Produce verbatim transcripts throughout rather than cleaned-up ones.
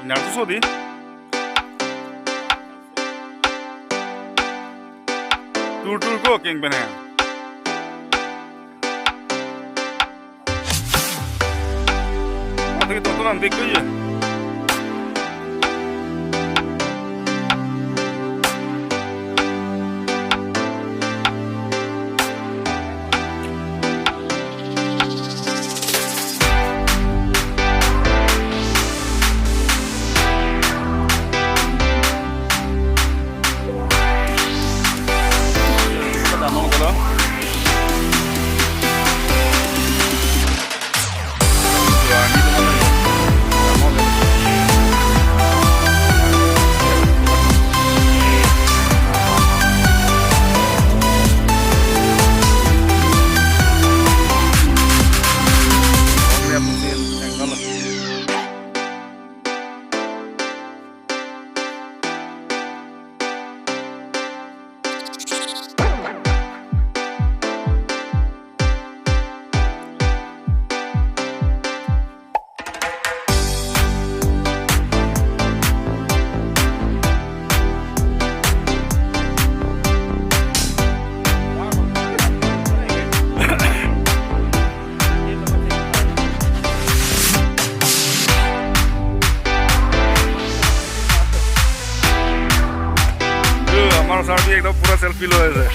Nervous hodi. Tur tur ko keng pen hai. Ati to to nan big ko ye. এ, আমাৰ ছাৰটোৱে একদম পুৰা চেলফি লৈ আছে।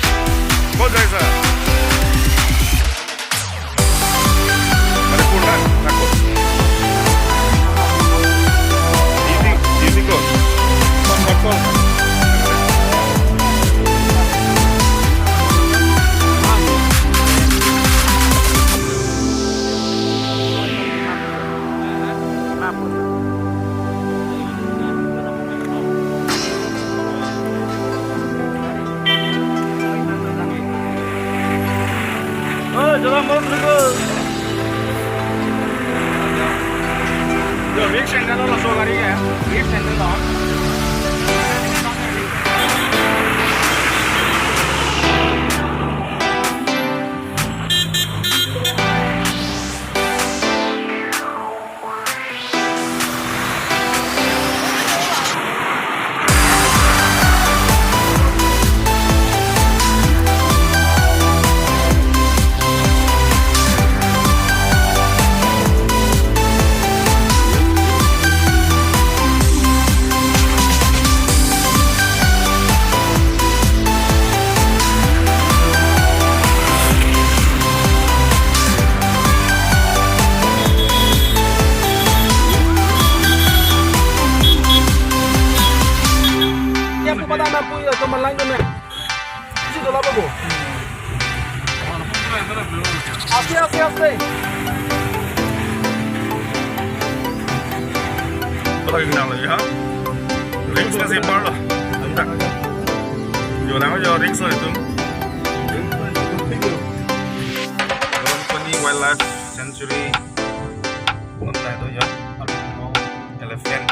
ক'ত যায় ছাৰ? মানে কোন না? না, ক'ত? ডিউটি, ডিউটি ক'ত? ক'ত, ক'ত, ক'ত? Aste, aste, aste. Pura kenal lagi, ha? Risk masih parlo. Enggak. Yo, nama yo risk lah itu. Wildlife Sanctuary. Konta itu ya, albino, elephant.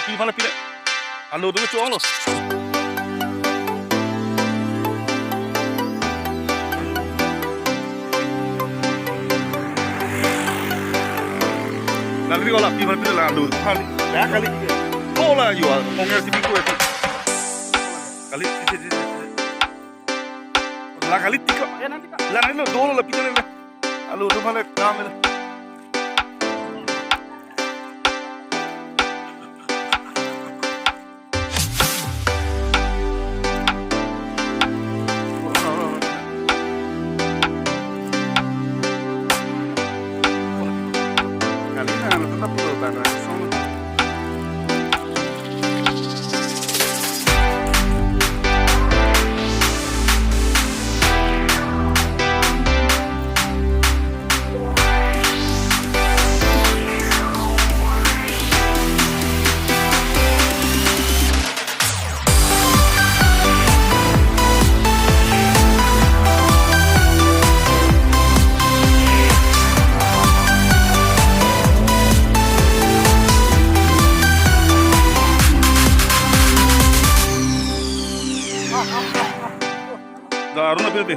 Pi phan le pi le. Alo do chong lo. Nangli ko la pi phan le pi le la alo phan le. La kali. Ko la yo, kong er si pi ko. Kali, si, si, si, si, si. La kali tik ko. Ya, nanti, Kak. La nangli lo, do lo la pi le le. Alo do phan le kam le. Da, Arun, api, api.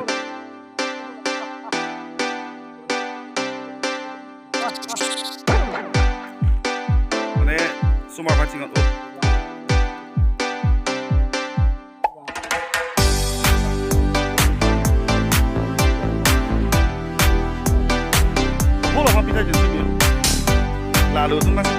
Mane, sumar pachingan, oh. Bola phan pita jin sini. Lalu tu masih